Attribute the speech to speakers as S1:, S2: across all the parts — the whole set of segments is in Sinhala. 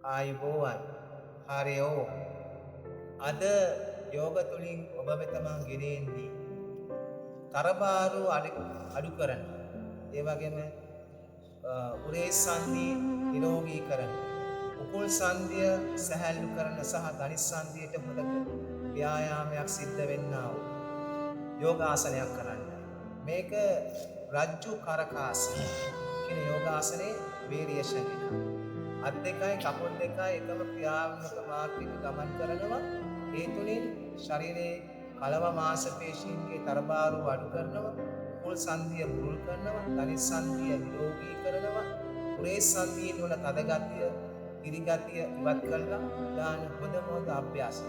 S1: ආයුබෝවන්. හරි ඕ. අද යෝග තුලින් ඔබ වෙත මං ගෙන එන්නේ තරබාරු අඩු කරන, ඒ වගේම උරේ සංධි නිරෝගී කරන, උකුල් සංධිය සැහැල්ලු කරන සහ දනිස් සංධියට හොඳ ව්‍යායාමයක් සිද්ධ වෙන්නා වූ යෝගාසනයක් කරන්න. මේක රජ්ජු කරකාසන කියන යෝගාසනයේ වේරියේෂන් එකක්. අත් දෙකයි කකුල් දෙකයි එකම ක්‍රියාත්මක මාර්ගයක ගමන් කරනවා. ඒ තුලින් ශරීරයේ කලව මාංශ පේශීන්ගේ තරබාරු අඩු කරනවා, උකුල් සංධිය පුළුල් කරනවා, දනිස් සංධිය නිරෝගී කරනවා, උරේ සංධියෙන් වල තද ගතිය, කිරි ගතිය ඉවත් කරලා දාන හොඳම හොඳ අභ්‍යාසය.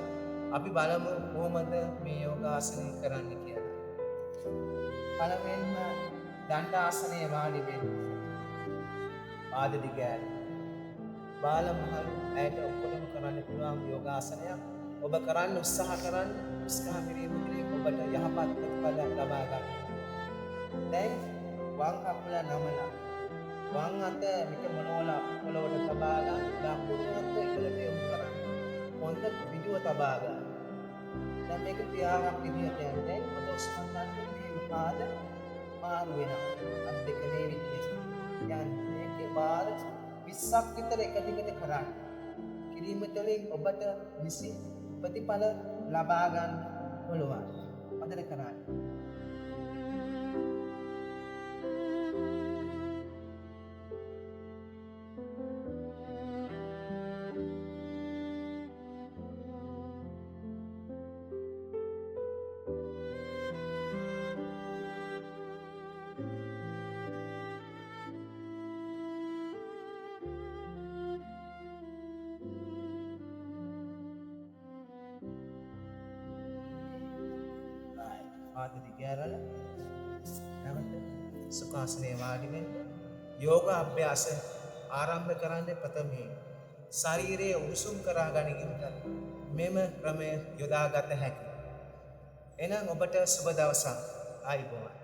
S1: අපි බලමු කොහොමද මේ යෝගාසනය කරන්න කියලා. පළමුවෙන්ම දණ්ඩාසනයේ වාඩි වෙන්න. පාද දිග ඈර. බාල මහලු ඇයට ඔක්කොටම කරන්න පුළුවන් යෝගාසනයක්. ඔබ කරන්න උත්සාහ කරන්න, උත්සාහ කිරීම තුළින් ඔබට යහපත් ප්‍රතිඵල ලබා ගන්න. දැන් වම් කකුල නමලා වම් අත මිට මොනෝලා පොළොවට තබා ගන්න, දකුණු අත ඉහළට යොමු කරන්න. හොඳ ඍජුව තබා ගන්න. දැන් මේක ක්‍රියාවක් විදිහට යන. දැන් ඔබ ඔසවන්න මේ පාද මාරු වෙනවා. අත් දෙක මේ විදිහට යන්න. මේකේ වාර 20ක් විතර එක දිගට කරන්න. කිරීම තුළින් ඔබට නිසි ප්‍රතිඵල ලබා ගන්න පුළුවන්. හොඳට කරන්න. පාද දිග ඇරලා නැවත සුඛාසනයේ වාඩි වෙන්න. යෝග අභ්‍යාස ආරම්භ කරන්නේ ප්‍රථමයෙන් ශරීරය උණුසුම් කරා ගැනීමට මෙම ක්‍රමය යොදාගත හැකියි. එහෙනම් ඔබට සුබ දවසක්. ආයුබෝවන්.